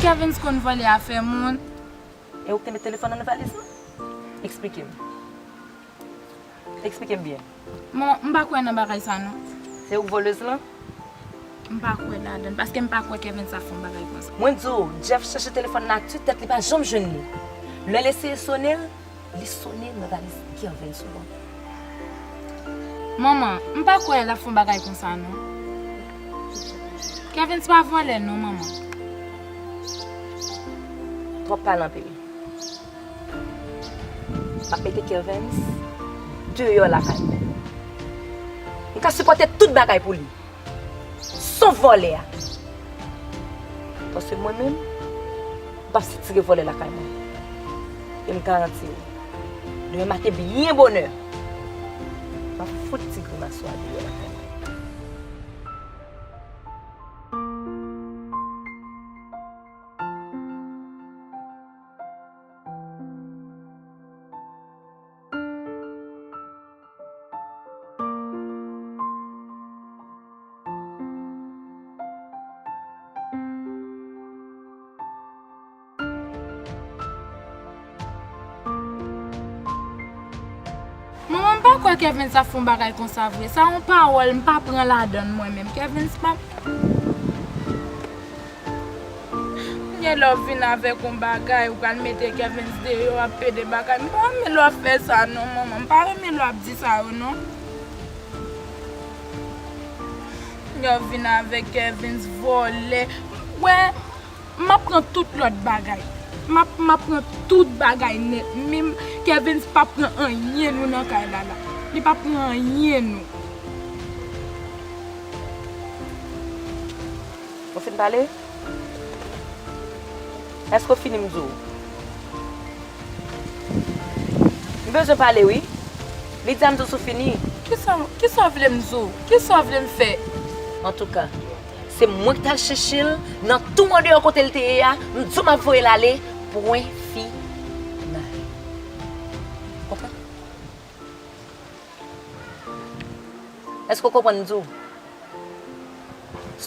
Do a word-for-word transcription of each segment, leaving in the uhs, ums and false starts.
Kevens konn vòlè afè moun. E ou k te met telefòn nan nan valiz lan? Eksplike m. Eksplike m byen. Bon, m pa kwè nan bagay sa non. Se ou k vòlèz lan? M pa kwè ladan l, paske m pa kwè Kevens ap fè yon bagay konsa. Mwen di w, Jeff chèche telefòn nan ak tout tèt li pa janm jwenn li. Lè l eseye sone l, li sone nan valiz Kevens lan. Manman, m pa kwè l ap fè yon bagay konsa non. Kevens pa vòlè non, manman. Twòp pale anpil. M ap mete Kevens deyò lakay mwen. M ka sipòte tout bagay pou li. Son vòlè a. Paske mwen menm, m p ap sitire vòlè lakay mwen. E m garanti w, demen maten byen bonè, m ap fout ti grimas ou a deyò lakay mwen. Manman, m pa kwè Kevens ap fè yon bagay konsa vre. Sa yon pawòl, m pa pran ladan l mwen menm. Kevens pa. Gen lè w vin avèk yon bagay, ou pral mete Kevens deyò, ap pede bagay. M pa renmen lè w ap fè sa non, manman. M pa renmen lè w ap di sa yo non. Gen lè w vin avèk Kevens vòlè. Wè, m ap pran tout lòt bagay. M ap, m ap pran tout bagay nèt. Menm Kevens pa pran anyen nou nan kay la la. Li pa pran anyen nou. Ou fin pale? Èske w fini m di w? M bezwen pale wi. Li di a m di w si w fini. Kisa, kisa w vle m di w? Kisa w vle m fè? Antouka, se mwen ki t al chèche l nan twou andeyò kote l te ye a, m di w m ap voye l ale, pwen final. Konprann? Èske w konprann m di w?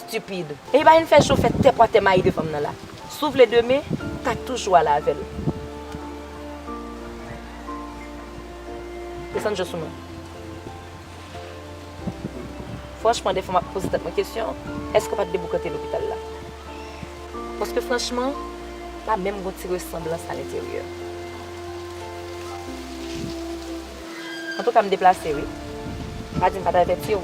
Stipid. Epi pa vin fè cho fè tèpwatè mayi devan m nan la. Si w vle demen, ou ka toujou ale avè l. Desann je sou mwen. Franchman, defwa m ap poze tèt mwen kesyon, èske w pa t deboukante lopital la? Paske franchman, pa menm gon ti resanblans a lenteryè. Antouka, m deplase wi. Pa di m pa t avèti w.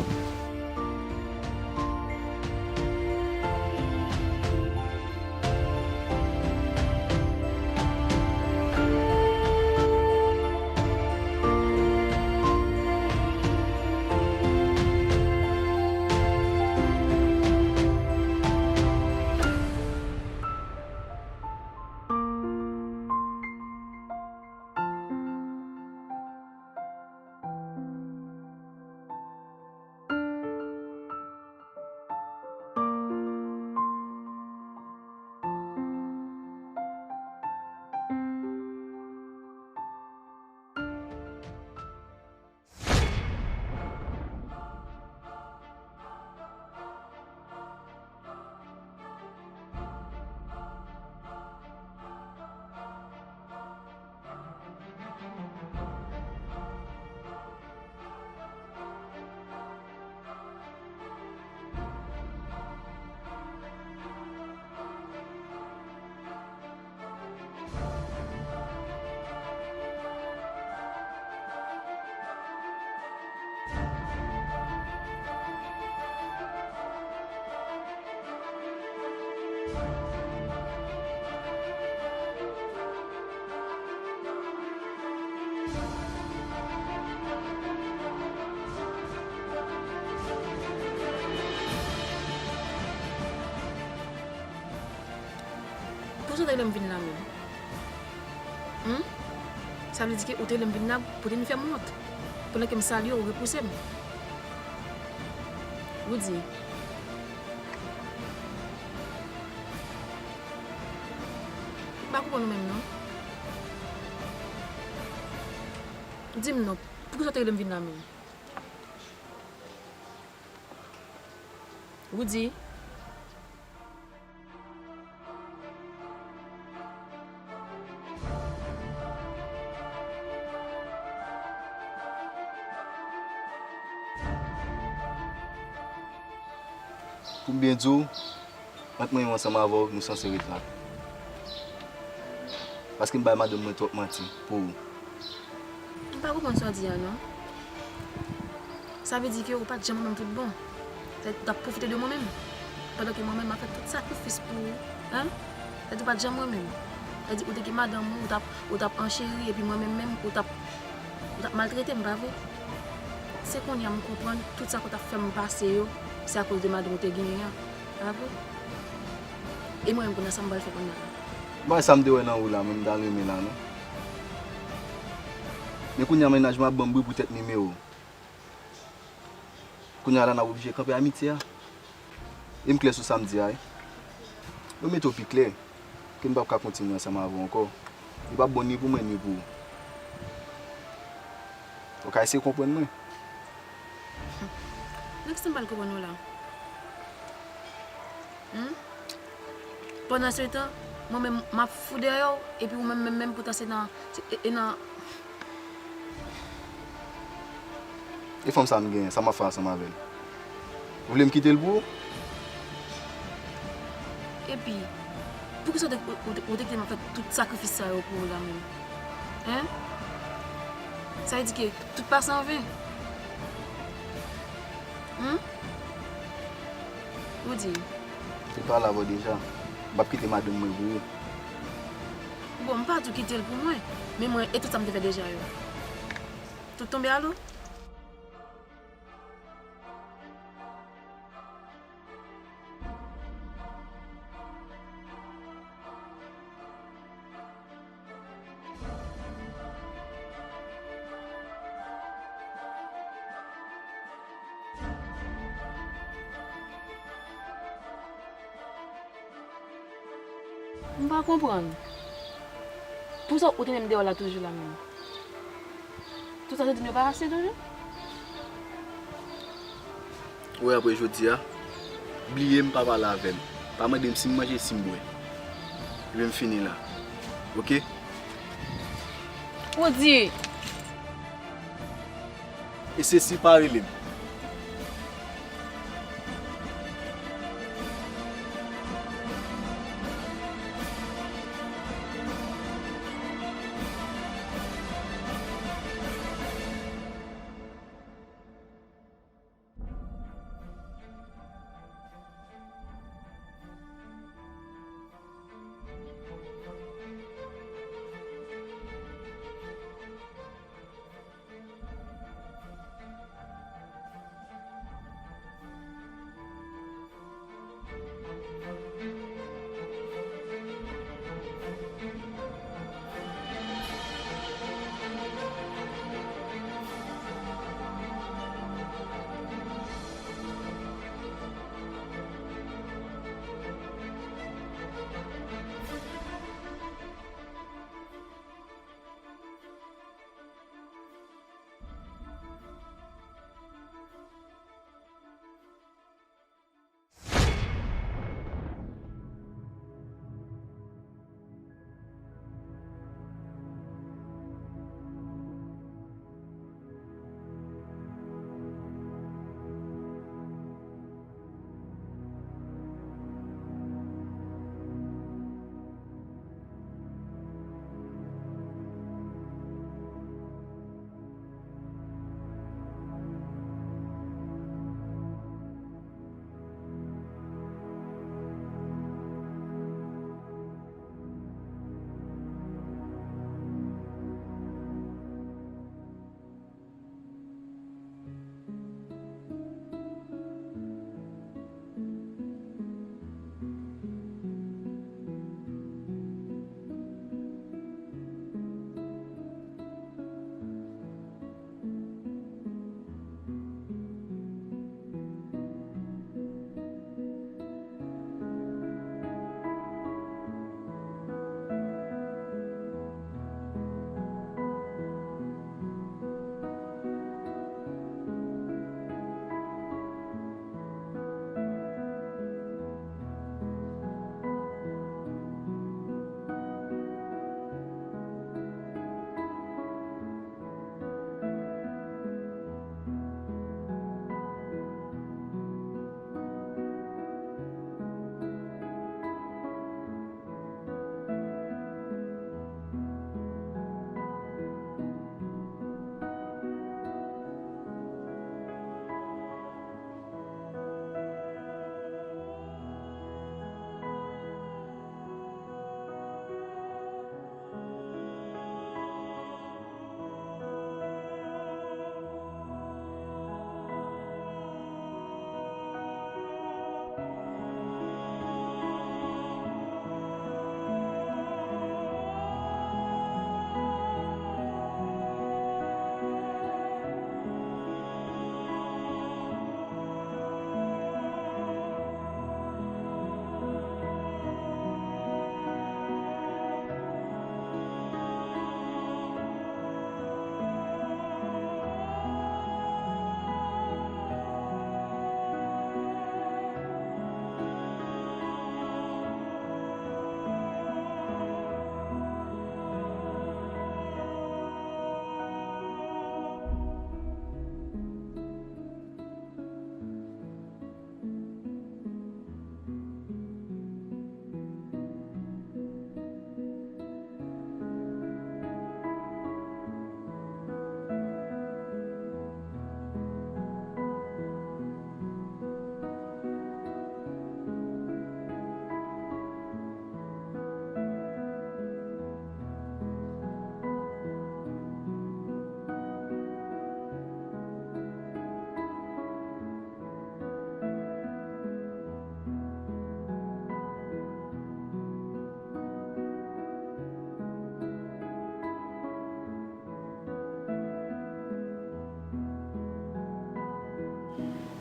Poukisa w te rele m vin la menm? Humm? Sa vle di ke ou te rele m vin la pou te vin fè m wont. Pandan ke m salye w, ou repouse m. Rudy. M pa konprann ou menm non. Di m non, poukisa w te rele m vin la menm? Rudy. Pou m byen di w, ant mwen menm ansanm avè w, nou sanse ret la. Paske m bay madanm mwen twòp manti pou ou. M pa konprann sa w di a non. Sa vle di ke ou pa t janm renmen m tout bon. Sa vle di ou t ap pwofite de mwen menm. Pandan ke mwen menm m ap fè tout sakrifis pou ou, en? Sa vle di ou pa t janm renmen m. Sa vle di ou te gen madanm ou, ou t ap, ou t ap ancheri, epi mwen menm menm, ou t ap, ou t ap maltrete m, pa vre? Se kounye a m konprann tout sa ke w t ap fè m pase yo, se akoz de madanm ou te genyen an. Pa vre? E mwen menm kounye a sa m pral fè kounye a la? M pa wè sa m te wè nan ou la, mwen m ta renmen la non. Men kounye a mennaj mwen ap ban m bri pou tèt nimewo. Kounye a la n ap oblije kanpe amitye a. E m klè sou sa m di a wi. Mwen mete w pi klè ke m p ap ka kontinye ansanm avè w ankò. Li p ap bon ni pou mwen ni pou ou. Ou ka eseye konprann mwen. Nan kisa m pral konprann ou la? Hmm? Pandan se tan, mwen menm m ap fou dèyè w, epi ou menm menm menm poutan se nan, se, e, e nan. E fanm sa m genyen, sa m ap fè ansanm avè l? Ou vle m kite l pou ou? Epi, poukisa w te, ou, ou te, ou te kite m ap fè tout sakrifis sa yo pou ou la menm? Hein? Sa vle di ke tout pase anven? Hmm? Ou di? M te pale avè w deja. M p ap kite madanm mwen pou ou. Bon, m pa di w kite l pou mwen, men mwen, e tout sa m te fè deja yo? Tout tonbe a dlo? M pa konprann. Poukisa ou te menm deyò la toujou la menm? Tout sa yo di m yo pa ase toujou? Ou wè apre jodi a, bliye m pa pale avè m. Pa mande m si m manje, si m bwè. Epi m fini la. Oke? Ou di. E se si pa rele m.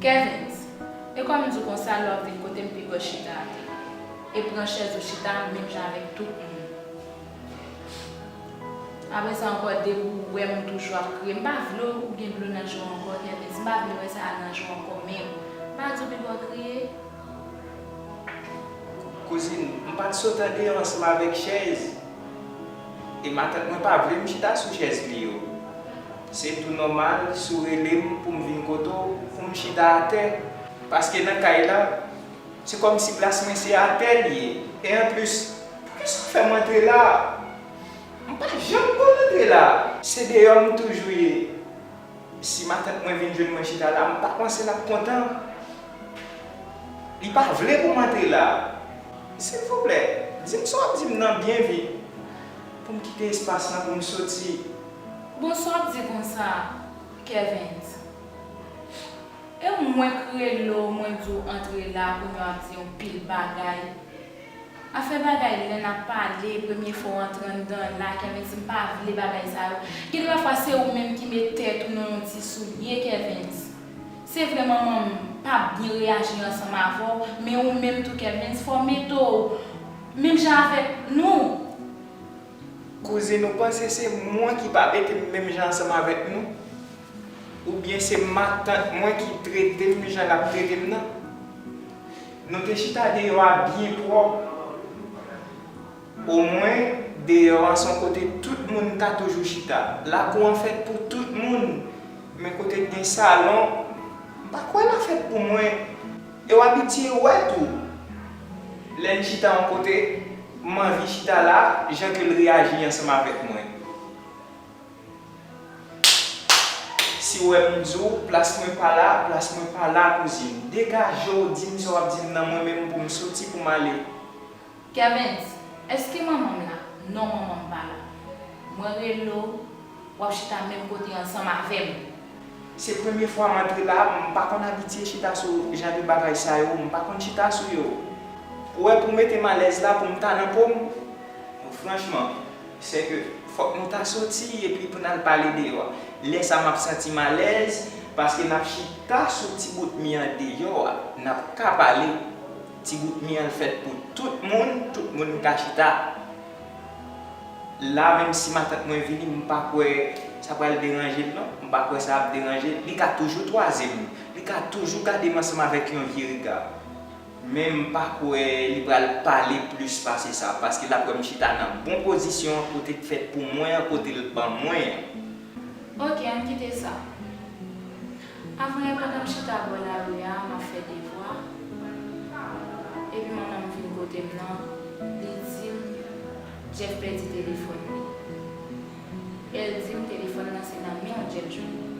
Kevens, e kòm m di w konsa, lè w ap vin kote m, piga w chita atè. E pran chèz ou chita menm jan avèk tout moun. Apre sa ankò, depi w wè m toujou ap kriye, m pa vle w gen dlo nan je w ankò, Kevens. M pa vle wè sa nan je w ankò menm. M pa di w piga w kriye. Kouzin, m pa t sot andeyò ansanm avèk chèz. E matant mwen pa vle m chita sou chèz li yo. Se tou nòmal si w rele m pou m vin kote w pou m chita atè. Paske nan kay la, se kòmsi plas mwen se atè l ye. E anplis, poukisa w fè m antre la? M pa janm konn antre la. Se deyò m toujou ye. Si matant mwen vin jwenn mwen chita la, m pa panse l ap kontan. Li pa vle pou m antre la. Silvouplè, di m sa w ap di m nan byen vit, pou m kite espas lan pou m soti. Bon, sa w ap di konsa, Kevens? E mwen k rele w, mwen di w antre la, kounye a w ap di yon pil bagay. Afè bagay lè n ap pale, premye fwa w antre anndan la, Kevens, m pa vle bagay sa yo. Gen de fwa se ou menm ki met tèt ou nan yon ti soulye, Kevens. Se vre manman m pa byen reyaji ansanm avè w, men ou menm tou, Kevens, fò w mete w menm jan avèk nou. Kouzin, ou panse se mwen ki pa mete m menm jan ansanm avèk nou? Oubyen se matant mwen ki trete m jan l ap trete m nan? Nou te chita deyò a byen pwòp. Omwen, deyò a se yon kote tout moun ka toujou chita. Lakou an fèt pou tout moun. Men kote k gen salon, m pa kwè l ap fèt pou mwen. E w abitye wè tou, lè n chita yon kote, m anvi chita la, jan ke l reyaji ansanm avèk mwen. Si w wè m di w, plas mwen pa la, plas mwen pa la, kouzin. Degaje w, di m sa w ap di m nan, mwen menm pou m soti, pou m ale. Kevens, èske manman m la? Non, manman m pa la. Mwen rele w, w ap chita menm kote ansanm avè m. Se premye fwa m antre la, m pa konn abitye chita sou jan de bagay sa yo, m pa konn chita sou yo. Ou wè, pou mete m alèz la, pou m ta nan po m, franchman, se ke fòk nou ta soti epi pou n al pale deyò a. Lè sa a m ap santi m alèz, paske n ap chita sou ti bout mi an deyò a, n ap ka pale. Ti bout mi an fèt pou tout moun, tout moun ka chita. La, menm si matant mwen vini, m pa kwè sa pral deranje l non. M pa kwè sa ap deranje l. Li ka toujou twaze m. Li ka toujou gade m ansanm avèk yon vye rega. Men m pa kwè li pral pale plis pase sa, paske l ap wè m chita nan bon pozisyon an, kote k fèt pou mwen an, kote l ban mwen an. Oke, ann kite sa. Avanyè, pandan m chita bò lari a, m ap fè devwa, epi manman m vin kote m nan, li di m Jeff pèdi telefòn li. E l di m telefòn nan se nan men w Jeff jwenn li.